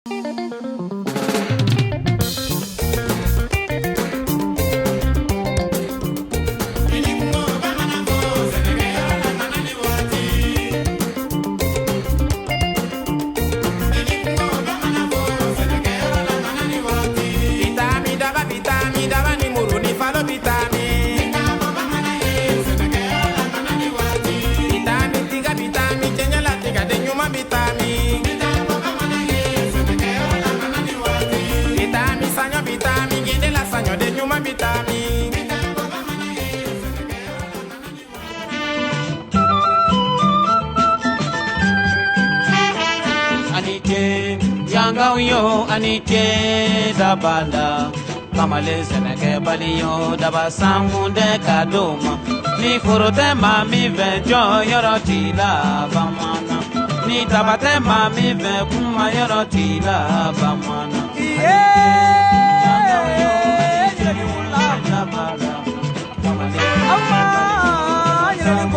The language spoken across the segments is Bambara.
Bitami daba bitami daba ni muru ni falo bitami. Bitami tiga bitami cɛɲɛla tiga de ɲuman bitami. Bitami saɲɔ bitami gende la saɲɔ de ɲuman bitami. Ani ce yangaw yo ani ce dabala kamalen sɛnɛkɛbali yo daba sankun tɛ ka d'o ma ni foro tɛ maa min fɛ jɔ yɔrɔ t'i la bamanan ni daba tɛ maa min fɛ kuma yɔrɔ t'i la bamanan. Yangaw yo ani ce dabala kamalen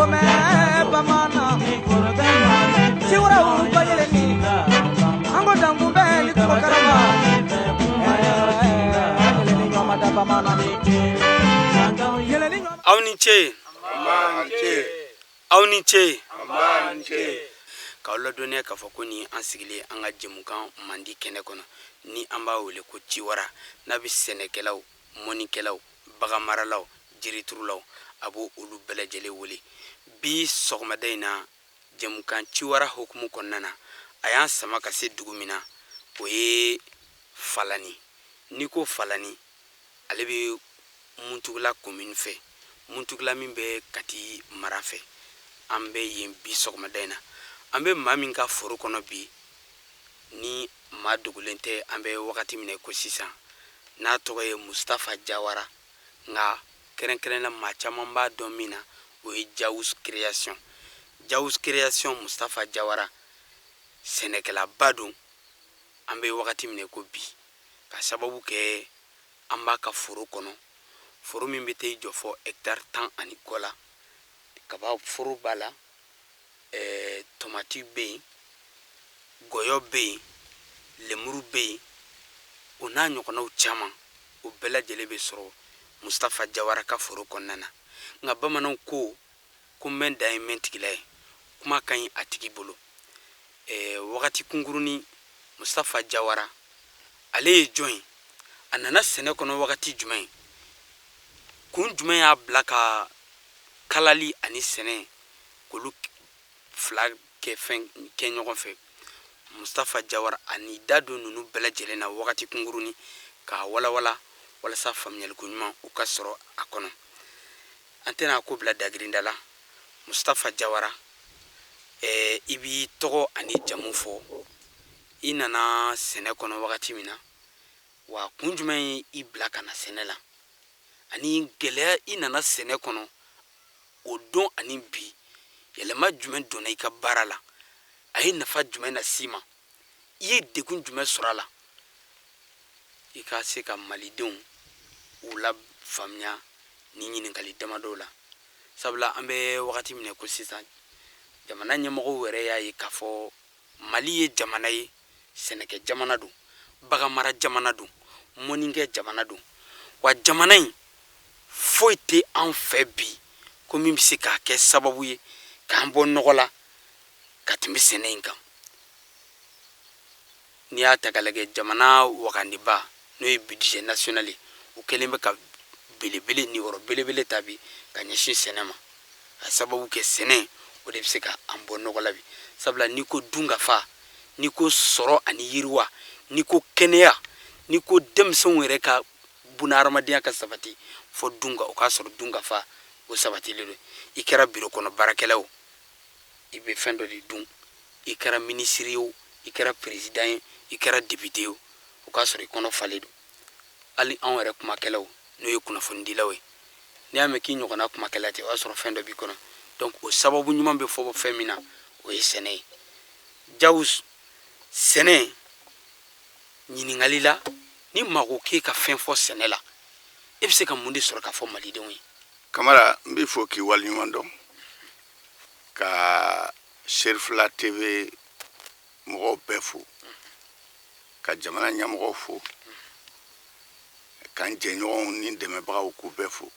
sɛnɛkɛbali yo daba sankun tɛ ka d'o ma ni foro tɛ maa min fɛ jɔ yɔrɔ t'i la bamanan. Ni daba tɛ maa min fɛ kuma yɔrɔ t'i la bamanan. Aw ni ce. Aw ni ce. K'aw ladɔnniya k'a fɔ ko ni an sigilen an ka jɛmukan mandi kɛnɛ kɔnɔ, ni an b'a wele ko Ciwara, n'a bɛ sɛnɛkɛlaw, mɔnikɛlaw, baganmaralaw, jiriturulaw, a b'o olu bɛɛ lajɛlen wele. Bi sɔgɔmada in na, jɛmukan Ciwara hukumu kɔnɔna na, a y'an sama ka se dugu min na, o ye Falani. N'i ko Falani, ale bɛ Muntugula commune fɛ, Muntugula min bɛ Kati mara fɛ. An bɛ yen bi sɔgɔmada in na. An bɛ maa min ka foro kɔnɔ bi, ni maa dogolen tɛ, an bɛ wagati min na ko sisan, n'a tɔgɔ ye Mustafa Jawara, nka kɛrɛnkɛrɛnna maa caman b'a dɔn min na, o ye Jawus Création. Jawus Création Mustafa Jawara, sɛnɛkɛlaba don an bɛ wagati min na ko bi, ka sababu kɛ an b'a ka foro kɔnɔ, foro min bɛ taa jɔ fɔ hectare 10 ani kɔ la. Kaba foro b'a la, tomati bɛ yen, gɔyɔ bɛ yen, lemuru bɛ yen, o n'a ɲɔgɔnnaw caman, o bɛɛ lajɛlen bɛ sɔrɔ Mustafa Jawara ka foro kɔnɔna na. Nka bamananw ko ko mɛn dan ye mɛn tigila ye, kuma ka ɲi a tigi bolo. Wagati kunkurunin, Mustafa Jawara ale ye jɔn ye? A nana sɛnɛ kɔnɔ wagati jumɛn? Kun jumɛn y'a bila ka kalali ani sɛnɛ k'olu fila kɛ fɛn kɛ ɲɔgɔn fɛ? Mustafa Jawara ani da don ninnu bɛɛ lajɛlen na wagati kunkurunin k'a walawala walasa faamuyaliko ɲuman u ka sɔrɔ a kɔnɔ. An tɛna ko bila dagirinda la. Mustafa Jawara, i b'i tɔgɔ ani jamu fɔ, i nana sɛnɛ kɔnɔ wagati min na, wa kun jumɛn ye i bila ka na sɛnɛ la, ani gɛlɛya i nana sɛnɛ kɔnɔ o don ani bi, yɛlɛma jumɛn donna i ka baara la, a ye nafa jumɛn las'i ma, i ye degun jumɛn sɔrɔ a la, i ka se ka malidenw u la faamuya ni ɲininkali damadɔw la. Sabula an bɛ wagati min na ko sisan, jamana ɲɛmɔgɔw yɛrɛ y'a ye k'a fɔ Mali ye jamana ye, sɛnɛkɛ jamana don, baganmara jamana don, mɔnikɛ jamana don, wa jamana in foyi tɛ an fɛ bi ko min bɛ se k'a kɛ sababu ye k'an bɔ nɔgɔ la ka tɛmɛ sɛnɛ in kan. N'i y'a ta k'a lajɛ, jamana wagandiba n'o ye budget national ye, o kɛlen bɛ ka belebele niyɔrɔ belebele ta bi ka ɲɛsin sɛnɛ ma, a sababu kɛ sɛnɛ o de bɛ se ka an bɔ nɔgɔ la bi. Sabula n'i ko dunkafa, n'i ko sɔrɔ ani yiriwa, n'i ko kɛnɛya, n'i ko denmisɛnw yɛrɛ ka bunahadamadenya ka sabati, fɔ dunka o k'a sɔrɔ dunkafa o sabatilen don. I kɛra biro kɔnɔ baarakɛla o, i bɛ fɛn dɔ de dun. I kɛra minisiri ye o, i kɛra président ye, i kɛra député ye o, o k'a sɔrɔ i kɔnɔ falen don. Hali anw yɛrɛ kumakɛlaw, n'o ye kunnafonidilaw ye, n'i y'a mɛn k'i ɲɔgɔnna kumakɛla tɛ, o y'a sɔrɔ fɛn dɔ b'i kɔnɔ. Donc o sababu ɲuman bɛ fɔ fɛn min na, o ye sɛnɛ ye. Jawus, sɛnɛ ɲininkali la, ni maa ko k'e ka fɛn fɔ sɛnɛ la, e bɛ se ka mun de sɔrɔ k'a fɔ malidenw ye? Kamara, n b'i fo k'i waleɲuman dɔn ka Serifila TV mɔgɔw bɛɛ fo. Ka jamana ɲɛmɔgɔw fo, ka n jɛɲɔgɔnw ni dɛmɛbagaw k'u bɛɛ fo.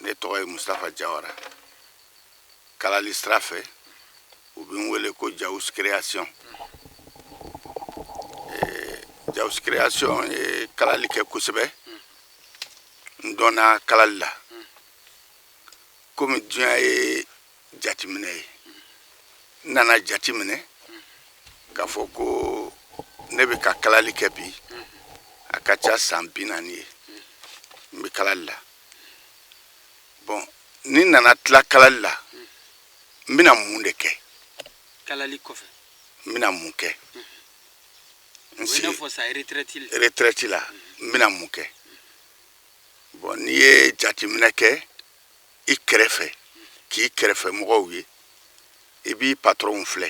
Ne tɔgɔ ye Mustafa Jawara. Kalali sira fɛ, u bɛ n wele ko Jawus Création. Jawus Création ye kalali kɛ kosɛbɛ. N dɔnna kalali la. Komi diɲɛ ye jateminɛ ye, n nana jateminɛ k'a fɔ ko ne bɛ ka kalali kɛ bi, a ka ca san 40 ye n bɛ kalali la. Bon, ni n nana tila kalali la, n bɛna mun de kɛ? Kalali kɔfɛ? N bɛna mun kɛ? N sigi i n'a fɔ sa retraite la. Retraite la, n bɛna mun kɛ? Bon, n'i ye jateminɛ kɛ i kɛrɛfɛ, k'i kɛrɛfɛ mɔgɔw ye, i b'i patronw filɛ,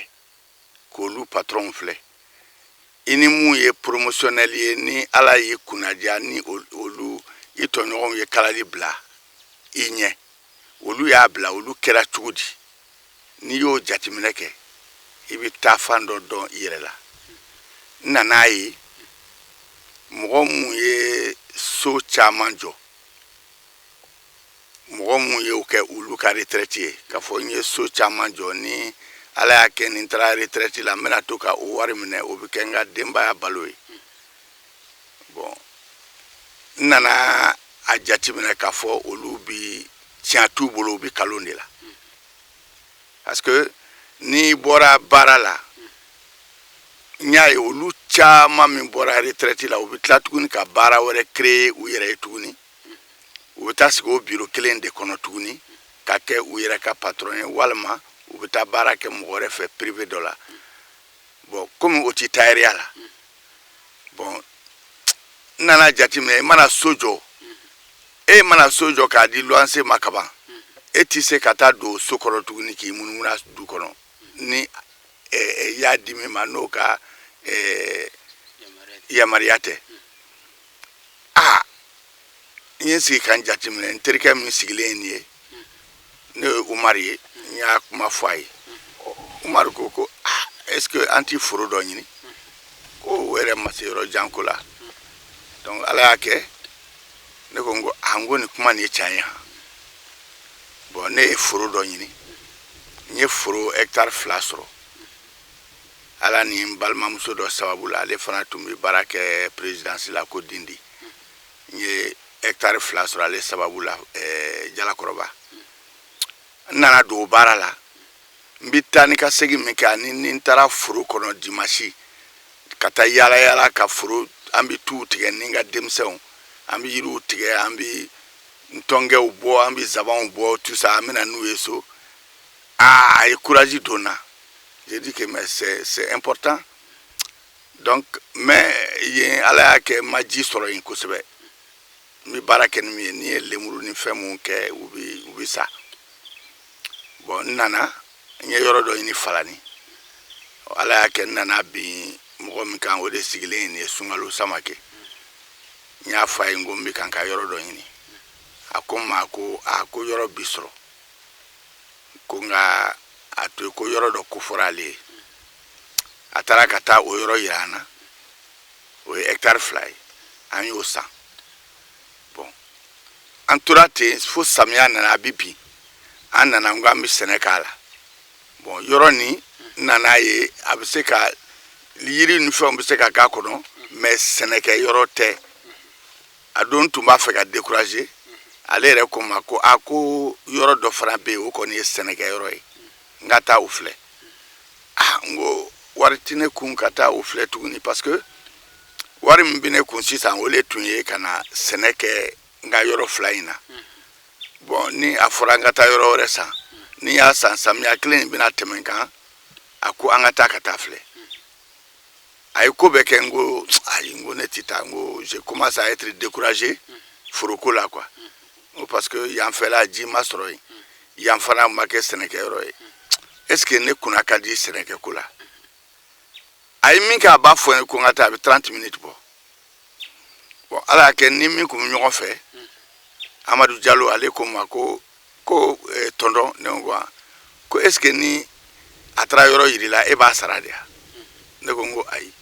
k'olu patronw filɛ, i ni mun ye promotionnel ye, ni Ala y'i kunnadiya ni olu i tɔɲɔgɔnw ye kalali bila i ɲɛ, olu y'a bila, olu kɛra cogo di? N'i y'o jateminɛ kɛ, i bɛ taa fan dɔ dɔn i yɛrɛ la. N nan'a ye mɔgɔ mun ye so caman jɔ, mɔgɔ mun ye o kɛ olu ka retraite ye, k'a fɔ n ye so caman jɔ, ni Ala y'a kɛ ni n taara retraite la, n bɛna to ka o wari minɛ, o bɛ kɛ n ka denbaya balo ye. Bon, n nana a jateminɛ k'a fɔ olu bi tiɲɛ t'u bolo, u bi kalon de la, parce que n'i bɔra baara la, n y'a ye olu caman min bɔra retraite la, u bɛ tila tuguni ka baara wɛrɛ créer u yɛrɛ ye tuguni. U bɛ taa sigi o biro kelen de kɔnɔ tuguni ka kɛ u yɛrɛ ka patron ye, walima u bɛ taa baara kɛ mɔgɔ wɛrɛ fɛ privé dɔ la. Bon, komi o ti tayɛriya la, bon, n nana jateminɛ, i mana so jɔ, e mana so jɔ k'a di luwanse ma kaban, e ti se ka taa don so kɔnɔ tuguni k'i munumunu du kɔnɔ ni i y'a di min ma n'o ka yamaruya tɛ. Aa, n ye n sigi ka n jateminɛ. N terikɛ min sigilen ye nin ye, n'o ye Umaru ye, n y'a kuma fɔ a ye. Umaru ko ko ah, est ce que an ti foro dɔ ɲini? Ko o yɛrɛ ma se yɔrɔ jan ko la. Donc Ala y'a kɛ, ne ko n ko ah, n ko nin kuma nin ye tiɲɛ ye han. Bon, ne ye foro dɔ ɲini, n ye foro hectare 2 sɔrɔ Ala ni n balimamuso dɔ sababu la. Ale fana tun bɛ baara kɛ présidence la, ko Dindi. N ye hectare 2 sɔrɔ ale sababu la, Jalakɔrɔba. N nana don o baara la. N bɛ taa ni ka segin min kɛ, ani ni n taara foro kɔnɔ dimanche ka taa yaala yaala ka foro, an bɛ tuw tigɛ ni n ka denmisɛnw, an bɛ yiriw tigɛ, an bɛ ntɔnkɛw bɔ, an bɛ zabanw bɔ, tout ça, an bɛ na n'u ye so. Aa, a ye courage don n na. J'ai dit que mais c'est important. Donc, mais yen, Ala y'a kɛ n ma ji sɔrɔ yen kosɛbɛ. N bɛ baara kɛ ni min ye, n'i ye lemuru ni fɛn mun kɛ, u bɛ sa. Bon, n nana, n ye yɔrɔ dɔ ɲini Falani. Ala y'a kɛ n nana bin mɔgɔ min kan, o de sigilen ye nin ye, Sunkalo Samake. N y'a fɔ a ye, n ko n bɛ kan ka yɔrɔ dɔ ɲini. A ko n ma ko a ko yɔrɔ bi sɔrɔ, ko nka a to yen, ko yɔrɔ dɔ kofɔra ale ye. A taara ka taa o yɔrɔ yira an na, o ye hectare 2 ye, an y'o san. Bon, an tora ten fo samiya nana, a bi bin. An nana, n ko an bɛ sɛnɛ k'a la. Bon, yɔrɔ nin, n nana ye a bɛ se ka yiri ni fɛnw bɛ se ka k'a kɔnɔ, mais sɛnɛkɛ yɔrɔ tɛ. A don tun b'a fɛ ka décourager. Ale yɛrɛ ko n ma ko a ko yɔrɔ dɔ fana bɛ yen, o kɔni ye sɛnɛkɛ yɔrɔ ye, n ka taa o filɛ. Ah, n ko wari tɛ ne kun ka taa o filɛ tuguni, parce que wari min bɛ ne kun sisan, o de tun ye ka na sɛnɛ kɛ n ka yɔrɔ 2 in na. Bon, ni a fɔra n ka taa yɔrɔ wɛrɛ san, ni y'a san, samiya kelen in bɛna tɛmɛ n kan. A ko an ka taa ka taa filɛ. A ye ko bɛɛ kɛ, n ko ayi, n ko ne tɛ taa. N ko je commence à être découragé foroko la quoi. N ko parce que yan fɛla ji ma sɔrɔ yen, yan fana ma kɛ sɛnɛkɛyɔrɔ ye. Est ce que ne kunna ka di sɛnɛkɛko la? A ye min kɛ, a b'a fɔ n ye ko n ka taa, a bɛ 30 minutes bɔ. Bon, Ala y'a kɛ, ni min kun bɛ ɲɔgɔn fɛ, Amadu Jalo, ale ko n ma ko tonton, ne ko ko est ce que ni a taara yɔrɔ yir'i la, e b'a sara de wa? Ne ko n ko ayi.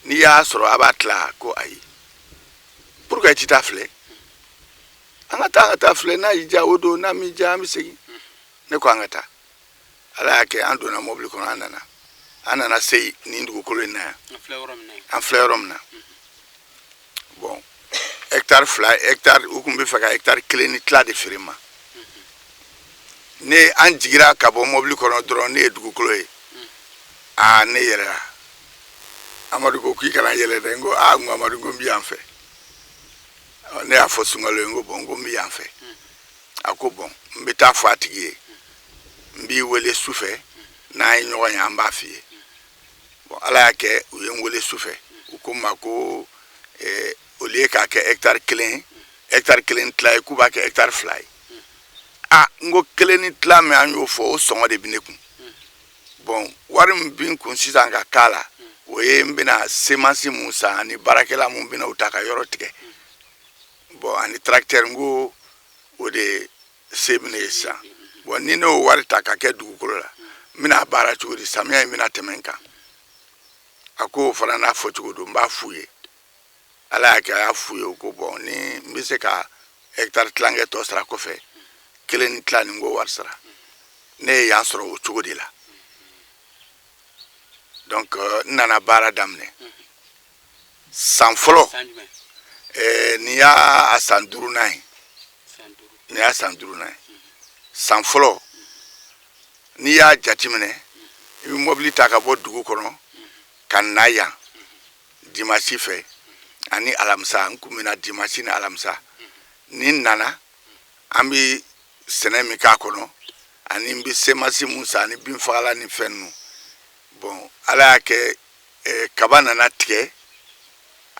N'i y'a sɔrɔ a b'a tila. Ko ayi, pourquoi i ti taa filɛ? An ka taa, an ka taa filɛ. N'a y'i diya o don, n'a m'i diya, an bɛ segin. Ne ko an ka taa. Ala y'a kɛ, an donna mobili kɔnɔ, an nana, an nana se nin dugukolo in na yan. An filɛ yɔrɔ min na. Bon, hectare 2, hectare, u tun bɛ fɛ ka hectare kelen ni tila de feere ma. Ne an jigira ka bɔ mobili kɔnɔ dɔrɔn, ne ye dugukolo ye, aa, ne yɛlɛla. Amadu ko k'i kana yɛlɛ dɛ. N ko aa, n ko Amadu, n ko n bɛ yan fɛ. Ne y'a fɔ Sunkalo ye, n ko bon, n ko n bɛ yan fɛ. A ko bon, n bɛ taa fɔ a tigi ye, n b'i wele su fɛ, n'an ye ɲɔgɔn ye, an b'a f'i ye. Bon, Ala y'a kɛ, u ye n wele su fɛ. U ko n ma ko au lieu k'a kɛ hectare kelen ye, hectare kelen tila ye, k'u b'a kɛ hectare 2 ye. A n ko kelen ni tila min an y'o fɔ, o sɔngɔ de bɛ ne kun. Bon, wari min bɛ n kun sisan ka k'a la, o ye n bɛna semence mun san ani baarakɛla mun bɛna o ta ka yɔrɔ tigɛ, bon, ani tracteur. N ko o de se bɛ ne ye sisan. Bon, ni ne y'o wari ta ka kɛ dugukolo la, n bɛna a baara cogo di? Samiya in bɛna tɛmɛ n kan. A ko o fana n'a fɔ cogo don, n b'a f'u ye. Ala y'a kɛ, a y'a f'u ye. U ko bon, ni n bɛ se ka hectare tilankɛ tɔ sara kɔfɛ, kelen ni tila nin ko wari sara. Ne ye yan sɔrɔ o cogo de la. Donc n nana baara daminɛ san fɔlɔ. Nin y'a san duurunan ye, nin y'a san duurunan ye. San fɔlɔ, n'i y'a jateminɛ, i bɛ mɔbili ta ka bɔ dugu kɔnɔ ka na yan dimasi fɛ ani alamisa. N kun bɛ na dimasi ni alamisa. Ni n nana, an bɛ sɛnɛ min k'a kɔnɔ ani n bɛ semence mun san ani binfagalan ni fɛn ninnu. Bon, Ala y'a kɛ, kaba nana tigɛ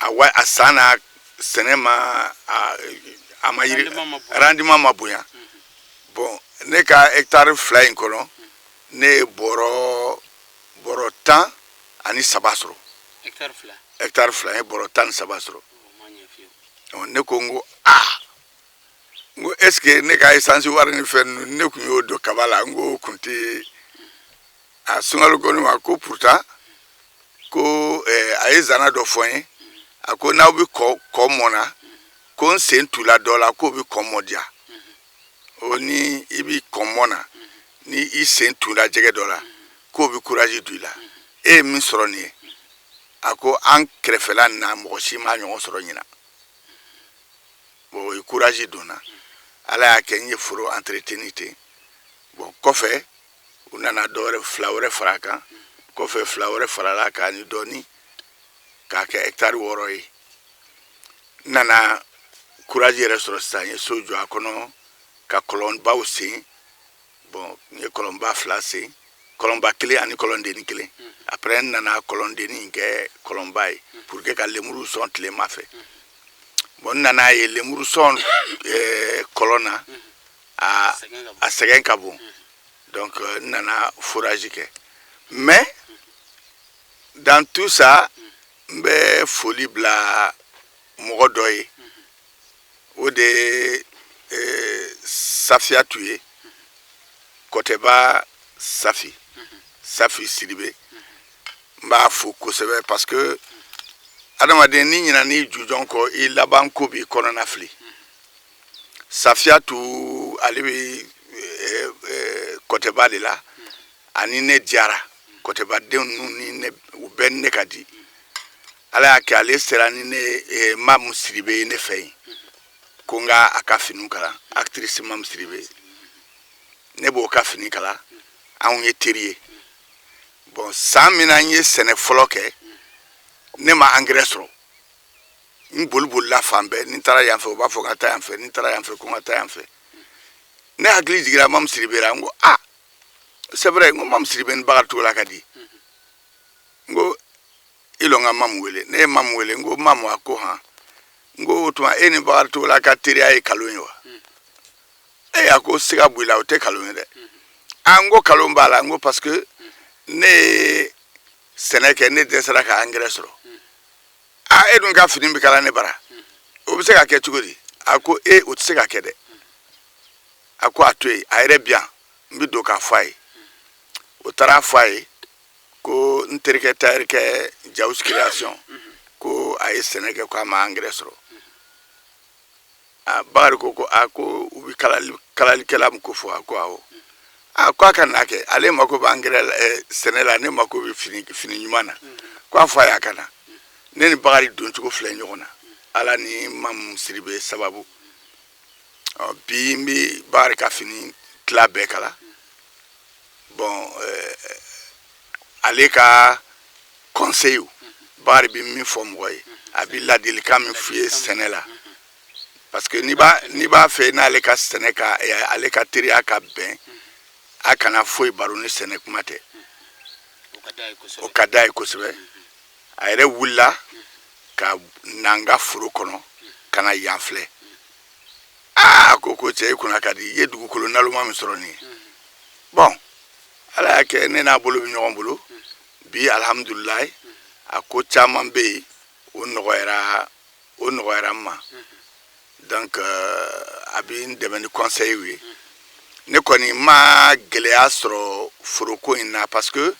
a wa a san na, sɛnɛ ma a ma yiri, rendement ma bonya. Bon, ne ka hectare 2 in kɔnɔ, ne ye bɔrɔ 13 sɔrɔ. Hectare 2, n ye bɔrɔ 13 sɔrɔ. Ne ko, n ko aa, n ko est ce que ne ka essence wari ni fɛn ninnu, ne tun y'o don kaba la, n ko o kun tɛ a. Sunkalo ko ne ma ko pourtant ko a ye zana dɔ fɔ n ye. A ko n'aw bɛ kɔ mɔn na, ko n sen tula dɔ la, k'o bɛ kɔ mɔ diya. O ni i bɛ kɔ mɔn na, ni i sen tula jɛgɛ dɔ la, k'o bɛ courage don i la. E ye min sɔrɔ nin ye, a ko an kɛrɛfɛla nin na, mɔgɔ si m'a ɲɔgɔn sɔrɔ ɲinan. Bon, o ye courage donna. Ala y'a kɛ, n ye foro entretenir ten. Bon, kɔfɛ u nana dɔ wɛrɛ, fila wɛrɛ fara a kan. Kɔfɛ fila wɛrɛ farala a kan ni dɔɔni k'a kɛ hectare 6 ye. N nana courage yɛrɛ sɔrɔ sisan, n ye so jɔ a kɔnɔ ka kɔlɔnbaw sen. Bon, n ye kɔlɔnba fila sen, kɔlɔnba kelen ani kɔlɔndenni kelen. Après n nana kɔlɔndenni in kɛ kɔlɔnba ye pour que ka lemuru sɔn tilema fɛ. Bon, n nana ye lemuru sɔn kɔlɔn na, a sɛgɛn ka bon. Donc n nana forage kɛ. Mais dans tout ça, n bɛ foli bila mɔgɔ dɔ ye, o de ye Safiyatu ye, Kɔtɛba Safi, Safi Sidibe. N b'a fo kosɛbɛ parce que adamaden n'i ɲinɛ n'i jujɔn kɔ, i laban ko b'i kɔnɔna fili. Safiyatu, ale bɛ Kɔtɛba de la. Ani ne diyara Kɔtɛbadenw ninnu ni ne, u bɛɛ ni ne ka di. Ala y'a kɛ, ale sera ni ne Mamu Sidibe ye ne fɛ yen, ko n ka a ka finiw kala. Actrice Mamu Sidibe, ne b'o ka fini kala, anw ye teri ye. Bon, san min na n ye sɛnɛ fɔlɔ kɛ, ne ma engrais sɔrɔ. N boli bolila fan bɛɛ. Ni n taara yan fɛ, u b'a fɔ ka taa yan fɛ. Ni n taara yan fɛ, ko n ka taa yan fɛ. Ne hakili jiginra Mamu Sidibe la. N ko ah, c'est vrai, n ko Mamu Sidibe ni Bakari Togola ka di. N ko i lɔ n ka Mamu wele. Ne ye Mamu wele. N ko Mamu, a ko han. N ko o tuma e ni Bakari Togola ka teriya ye kalon ye wa? E a ko siga bɔ i la, o tɛ kalon ye dɛ. A n ko kalon b'a la. N ko parce que ne ye sɛnɛ kɛ, ne dɛsɛra ka engrais sɔrɔ. A e dun ka fini bɛ kala ne bara, o bɛ se ka kɛ cogo di? A ko e, o tɛ se ka kɛ dɛ. A ko a to yen, a yɛrɛ bi yan, n bɛ don k'a fɔ a ye. O taara fɔ a ye. Ko n terikɛ tayɛrikɛ Jawus Création, ko a ye sɛnɛ kɛ, ko a ma angɛrɛ sɔrɔ. A Bakari ko a ko u bɛ kalalikɛla min ko fɔ, a ko awɔ, a ko a ka na kɛ, ale mako bɛ angɛrɛ la, sɛnɛ la, ne mako bɛ fini ɲuman na, ko a fɔ a ye a ka na. Ne ni Bakari doncogo filɛ ɲɔgɔn na, Ala ni Mamu Sidibe sababu. Ɔ bi n bɛ Bakari ka fini tila bɛɛ kala. Bon, ale ka conseil, Bakari bɛ min fɔ mɔgɔ ye, a bɛ ladilikan min f'i ye sɛnɛ la, parce que n'i b'a fɛ n'ale ka sɛnɛ ka ale ka teriya ka bɛn, a kana foyi baro ni sɛnɛ kuma tɛ. O O ka d'a ye kosɛbɛ. A yɛrɛ wulila ka na n ka foro kɔnɔ ka na yan filɛ. Aa, a ko cɛ, i kunna ka di, i ye dugukolo naloma min sɔrɔ nin ye. Bon, Ala y'a kɛ ne n'a bolo bɛ ɲɔgɔn bolo bi, alihamudulilayi. A ko caman bɛ yen, o nɔgɔyara, o nɔgɔyara n ma. Donc a bɛ n dɛmɛ ni conseil ye. Ne kɔni ma gɛlɛya sɔrɔ foroko in na, parce que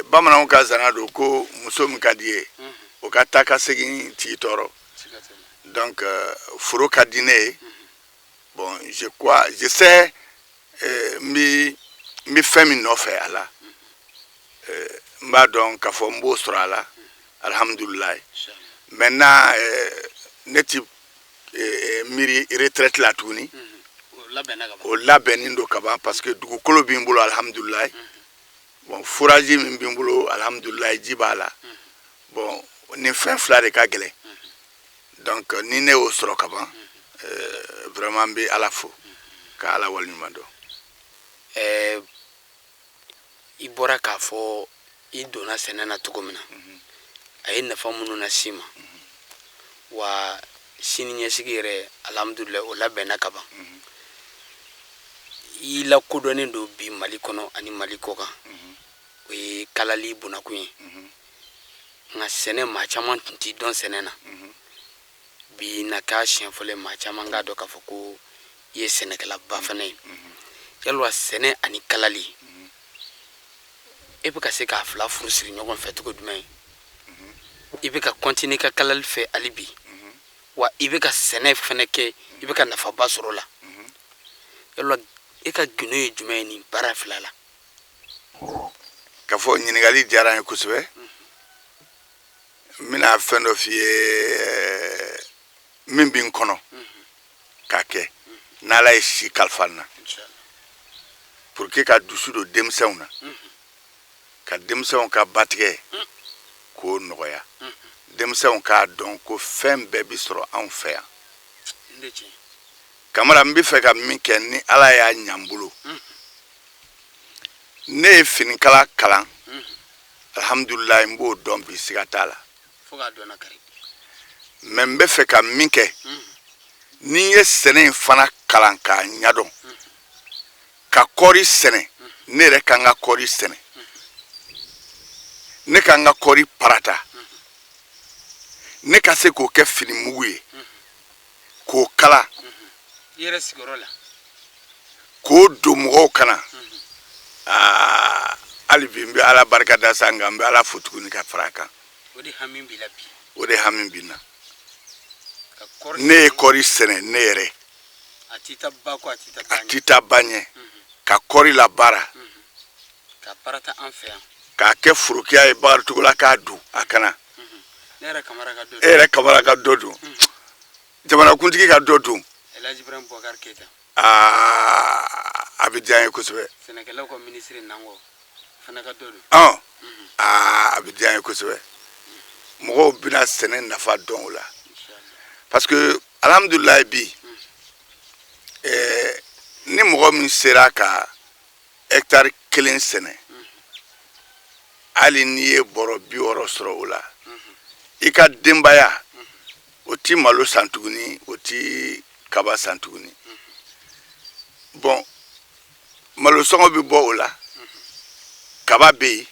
bamananw ka zana don ko muso min ka di ye, o ka taa ka segin tigi tɔɔrɔ. Donc foro ka di ne ye. Bon, je crois, je sais, n bɛ fɛn min nɔfɛ a la, n b'a dɔn k'a fɔ n b'o sɔrɔ a la, alihamudulilayi. Maintenant, ne ti miiri retraite la tuguni. O labɛnnen don ka ban, parce que dugukolo bɛ n bolo, alihamudulilayi. Bon, forage min bɛ n bolo, alihamudulilayi, ji b'a la. Bon, nin fɛn fila de ka gɛlɛn. Donc ni ne y'o sɔrɔ ka ban, vraiment n bɛ Ala fo ka Ala waleɲuman dɔn. I bɔra k'a fɔ i donna sɛnɛ na cogo min na, a ye nafa minnu las'i ma, wa sini ɲɛsigi yɛrɛ, alhamdulilayi, o labɛnna ka ban. I lakodɔnnen don bi Mali kɔnɔ ani Mali kɔ kan, o ye kalali bunakun ye. Nka sɛnɛ, maa caman tun t'i dɔn sɛnɛ na. Bi na k'a siɲɛ fɔlɔ ye maa caman k'a dɔn k'a fɔ ko i ye sɛnɛkɛlaba fana ye. Yalima sɛnɛ ani kalali, e bɛ ka se k'a fila furu siri ɲɔgɔn fɛ cogo jumɛn? I bɛ ka continuer ka kalali fɛ hali bi, wa i bɛ ka sɛnɛ fana kɛ, i bɛ ka nafaba sɔrɔ o la. Yalima e ka gundo ye jumɛn ye nin baara fila la? Ka fɔ ɲininkali diyara n ye kosɛbɛ. N bɛna fɛn dɔ f'i ye min bɛ n kɔnɔ k'a kɛ n'Ala ye si kalifa n na, pour que ka dusu don denmisɛnw na, ka denmisɛnw ka batigɛ k'o nɔgɔya, denmisɛnw k'a dɔn ko fɛn bɛɛ bɛ sɔrɔ anw fɛ yan. Kamara, n bɛ fɛ ka min kɛ ni Ala y'a ɲɛ n bolo, ne ye finikala kalan, alihamudulilayi, n b'o dɔn bi, siga t'a la. Mais n bɛ fɛ ka min kɛ, ni n ye sɛnɛ in fana kalan k'a ɲɛdɔn, ka kɔɔri sɛnɛ, ne yɛrɛ ka n ka kɔɔri sɛnɛ, ne ka n ka kɔɔri parata, ne ka se k'o kɛ fini mugu ye k'o kala k'o don mɔgɔw kana. Aa, hali bi n bɛ Ala barika da sa, nka n bɛ Ala fo tuguni ka fara a kan. O de hami b'i la bi? O de hami bɛ n na. Ne ye kɔɔri sɛnɛ ne yɛrɛ, a t'i ta ba kɔ, a t'i ta a t'i ta ba ɲɛ, ka kɔɔri labaara ka parata an fɛ yan, k'a kɛ forokiya ye Bakari Togola k'a don a kana. Ne yɛrɛ Kamara ka dɔ. E yɛrɛ Kamara ka dɔ don, jamanakuntigi ka dɔ don. El Hadj Ibrahim Boubacar Keita. Aa, a bɛ diya n ye kosɛbɛ. Sɛnɛkɛlaw ka minisiri Nango fana ka dɔ don. Ɔn, aa, a bɛ diya n ye kosɛbɛ. Mɔgɔw bɛna sɛnɛ nafa dɔn o la, parce que alhamdulilayi bi, ni mɔgɔ min sera ka hectare kelen sɛnɛ, hali n'i ye bɔrɔ 60 sɔrɔ o la, i ka denbaya o ti malo san tuguni, o ti kaba san tuguni. Bon, malo sɔngɔ bɛ bɔ o la, kaba bɛ yen,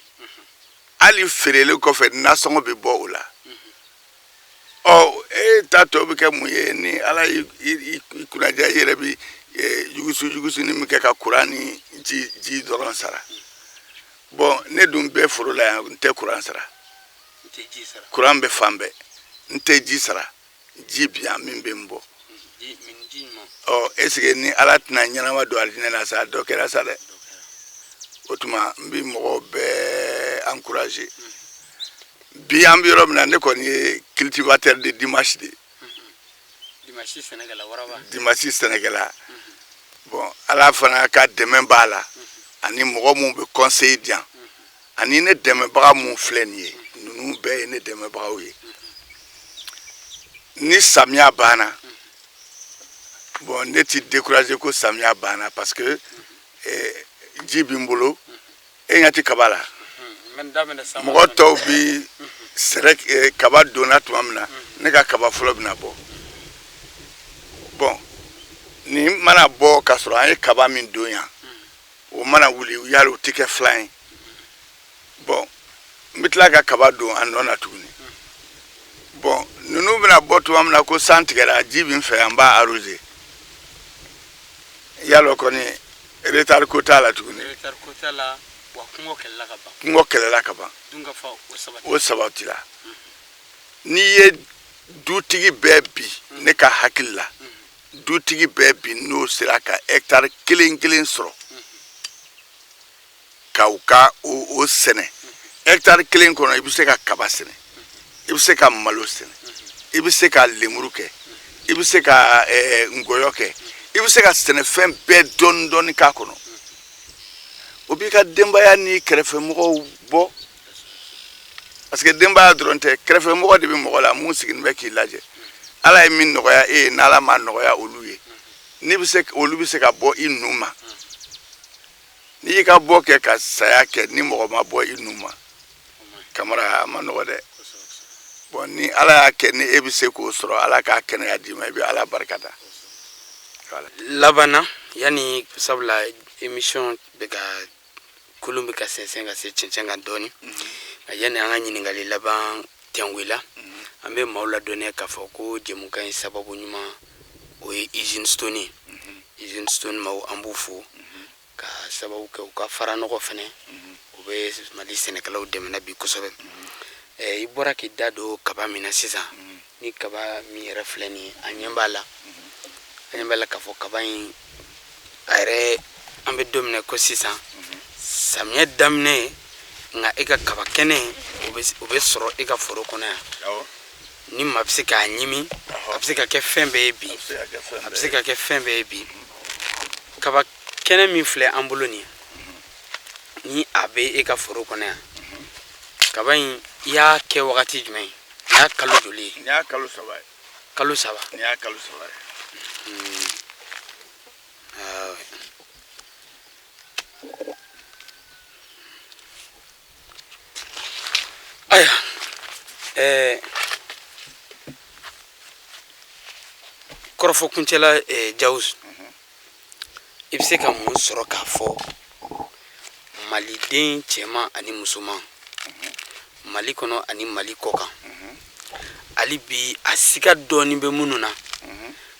hali feerelen kɔfɛ nasɔngɔ bɛ bɔ o la. Ɔ, e ta tɔ bɛ kɛ mun ye? Ni Ala y'i kunnaja, i yɛrɛ bɛ jugusu jugusuni min kɛ ka kuran ni ji dɔrɔn sara. Bon, ne dun bɛ foro la yan, n tɛ kuran sara, kuran bɛ fan bɛɛ, n tɛ ji sara, ji bi yan min bɛ n bɔ. Ɔ, est ce que ni Ala tɛna ɲɛnama don alijinɛ la sa, dɔ kɛra sa dɛ. O tuma n bɛ mɔgɔw bɛɛ encourager. Bi an bɛ yɔrɔ min na, ne kɔni ye cultivateur de dimanche de ye. Dimanche sɛnɛkɛla. Bon, Ala fana ka dɛmɛ b'a la, ani mɔgɔ minnu bɛ conseil di yan, ani ne dɛmɛbaga mun filɛ nin ye, ninnu bɛɛ ye ne dɛmɛbagaw ye. Ni samiya banna, bon, ne ti décourager ko samiya banna, parce que ji bɛ n bolo. E ɲɛ ti kaba la, mɔgɔ tɔw bi sɛnɛ, kaba donna tuma min na, ne ka kaba fɔlɔ bɛna bɔ. Bon, nin mana bɔ ka sɔrɔ an ye kaba min don yan, o mana wuli, yali o tɛ kɛ filan ye. Bon, n bɛ tila ka kaba don a nɔ na tuguni. Bon, ninnu bɛna bɔ tuma min na ko san tigɛra, ji bɛ n fɛ yan, n b'a arroser. Yalɔ kɔni, retard ko t'a la tuguni. Retard ko t'a la wa, kungo kɛlɛla ka ban. Kungo kɛlɛla ka ban. Dunkafa o sabati. O sabatira. N'i ye dutigi bɛɛ bi, ne ka hakili la, dutigi bɛɛ bi n'o sera ka hectare kelen kelen sɔrɔ ka u ka o sɛnɛ, hectare kelen kɔnɔ, i bɛ se ka kaba sɛnɛ, i bɛ se ka malo sɛnɛ, i bɛ se ka lemuru kɛ, i bɛ se ka ngɔyɔ kɛ, i bɛ se ka sɛnɛfɛn bɛɛ dɔɔni dɔɔni k'a kɔnɔ. O b'i ka denbaya ni kɛrɛfɛmɔgɔw bɔ, parce que denbaya dɔrɔn tɛ, kɛrɛfɛmɔgɔ de bɛ mɔgɔ la mun sigilen bɛ k'i lajɛ. Ala ye min nɔgɔya e ye, n'Ala ma nɔgɔya olu ye, n'i bɛ se, olu bɛ se ka bɔ i nu ma. N'i y'i ka bɔ kɛ ka saya kɛ, ni mɔgɔ ma bɔ i nu ma, Kamara, a ma nɔgɔ dɛ. Bon, ni Ala y'a kɛ ni e bɛ se k'o sɔrɔ, Ala k'a kɛnɛya d'i ma, i bɛ Ala barika da. Voilà. Laban na, yanni, sabula émission bɛ ka kolon bɛ ka sɛnsɛn ka se cɛncɛn kan dɔɔni, nka yanni an ka ɲininkali laban tɛnku la, an bɛ maaw ladɔnniya k'a fɔ ko jɛmukan in sababu ɲuman, o ye Usine Stone ye. Usine Stone maaw, an b'u fo ka sababu kɛ u ka faranɔgɔ fɛnɛ, o bɛ Mali sɛnɛkɛlaw dɛmɛ bi kosɛbɛ. I bɔra k'i da don kaba min na sisan, ni kaba min yɛrɛ filɛ nin ye, an ɲɛ b'a la, an ɲɛ b'a la k'a fɔ kaba in a yɛrɛ, an bɛ don min na ko sisan, samiyɛ daminɛ, nka e ka kaba kɛnɛ, o bɛ sɔrɔ e ka foro kɔnɔ yan. Ni maa bɛ se k'a ɲimi, a bɛ se ka kɛ fɛn bɛɛ ye bi, a bɛ se ka kɛ fɛn bɛɛ ye bi. Kaba kɛnɛ min filɛ an bolo nin ye, ni a bɛ e ka foro kɔnɔ yan, kaba in, i y'a kɛ wagati jumɛn? Nin y'a kalo joli ye? Nin y'a kalo 3 ye. Kalo 3. Nin y'a kalo 3 ye. Ah, ayiwa, kɔrɔfɔ kuncɛla, Jawusu, i bɛ se ka mun sɔrɔ k'a fɔ maliden cɛman ani musoman, Mali kɔnɔ ani Mali kɔ kan, hali bi a siga dɔɔni bɛ minnu na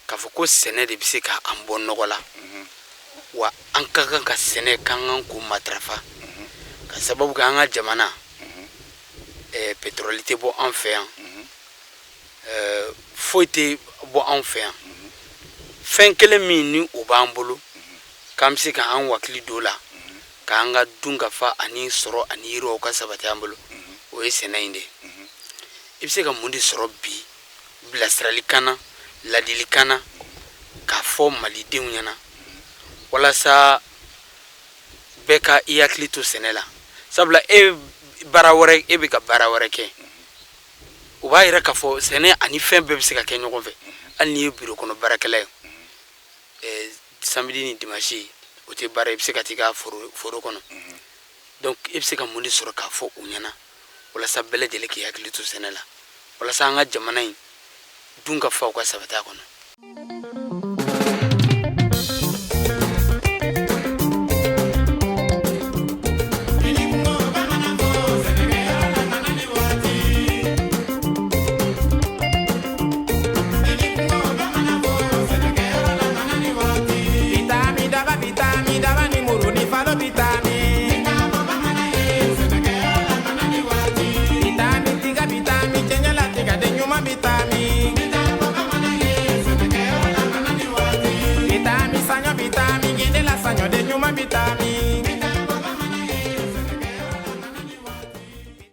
k'a fɔ ko sɛnɛ de bɛ se ka an bɔ nɔgɔ la, wa an ka kan ka sɛnɛ k'an kan k'o matarafa, ka sababu kɛ an ka jamana, pétrole tɛ bɔ an fɛ yan, foyi tɛ bɔ anw fɛ yan, fɛn kelen min ni o b'an bolo k'an bɛ se k'an wakili don o la k'an ka dunkafa ani sɔrɔ ani yiriwaw ka sabati an bolo, o ye sɛnɛ in de ye. I bɛ se ka mun de sɔrɔ bi bilasiralikan na, ladilikan na, k'a fɔ malidenw ɲɛna walasa bɛɛ ka i hakili to sɛnɛ la? Sabula e baara wɛrɛ, e bɛ ka baara wɛrɛ kɛ, o b'a yira k'a fɔ sɛnɛ ani fɛn bɛɛ bɛ se ka kɛ ɲɔgɔn fɛ. Hali n'i ye biro kɔnɔ baarakɛla ye, samedi ni dimanche o tɛ baara, i bɛ se ka t'i ka foro kɔnɔ. Donc e bɛ se ka mun de sɔrɔ k'a fɔ u ɲɛna walasa bɛɛ lajɛlen k'i hakili to sɛnɛ la, walasa an ka jamana in dun ka fa u ka sabati a kɔnɔ?